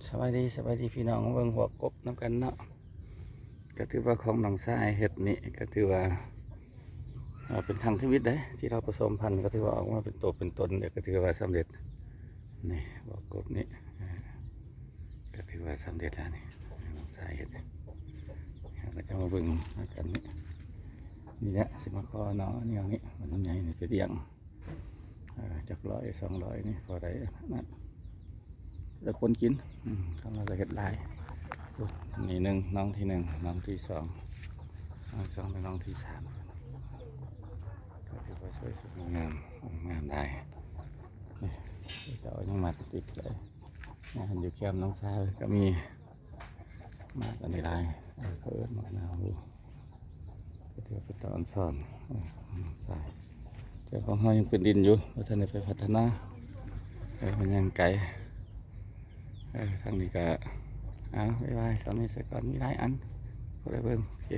ສະບາຍດີ ສະບາຍດີພີ່ນ້ອງ ມາເບິ່ງຫົວກົບນຳກັນເນາະ. ກໍຖືວ່າຂອງນ້ອງຊາຍເຮັດນີ້ ກໍຖືວ່າ ເປັນຄັ້ງທຳອິດເດ້ ທີ່ລາວປະສົມພັນ ກໍຖືວ່າອອກມາເປັນໂຕເປັນຕົນ ແລ້ວກໍຖືວ່າສຳເລັດ. ນີ້ຫົວກົບນີ້ ກໍຖືວ່າສຳເລັດແລ້ວນີ້ ນ້ອງຊາຍເຮັດ. ເຮົາກໍຈະມາເບິ່ງນຳກັນນີ້ ນີ້ແຫຼະ ຊິມາຂໍເນາະ ແນວນີ້ ມັນໃຫຍ່ນີ້ໄປລ້ຽງ ເອີ ຈັກຮ້ອຍສອງຮ້ອຍນີ້ພໍໄດ້ນັ້ນ ແລ້ວຄົນກິນ. ອືມ ຄຳວ່າກໍເຮັດຫຼາຍ. ໂອ້ ນີ້ໜຶ່ງ ນ້ອງທີໜຶ່ງ ນ້ອງທີສອງ ນ້ອງສອງ ແລະ ນ້ອງທີສາມ ກໍຖືວ່າສວຍສົດງົດງາມ ງາມຫຼາຍ. ນີ້ເຂົາເຈົ້າຍັງມາຕິດເລີຍ ງານຢູ່ແຄມນ້ອງຊາຍກໍມີ. ໝາກອັນນີ້ຫຼາຍ ເອີ ເຂົາເອີ້ນໝາກນາວ ກໍຖືວ່າເປັນຕາອອນຊອນ. ເອີ ໃຊ່ ແຕ່ຂອງເຮົາຍັງເປັນດິນຢູ່ ບໍ່ທັນໄດ້ໄປພັດທະນາ ເອີ ມັນຍັງໄກ. ເອີ ທາງນີ້ກໍ ເອົາ ບາຍບາຍ ສ່ຳນີ້ຊະກ່ອນ ມີຫຼາຍອັນ ບໍ່ໄດ້ເບິ່ງ ໂອເຄ.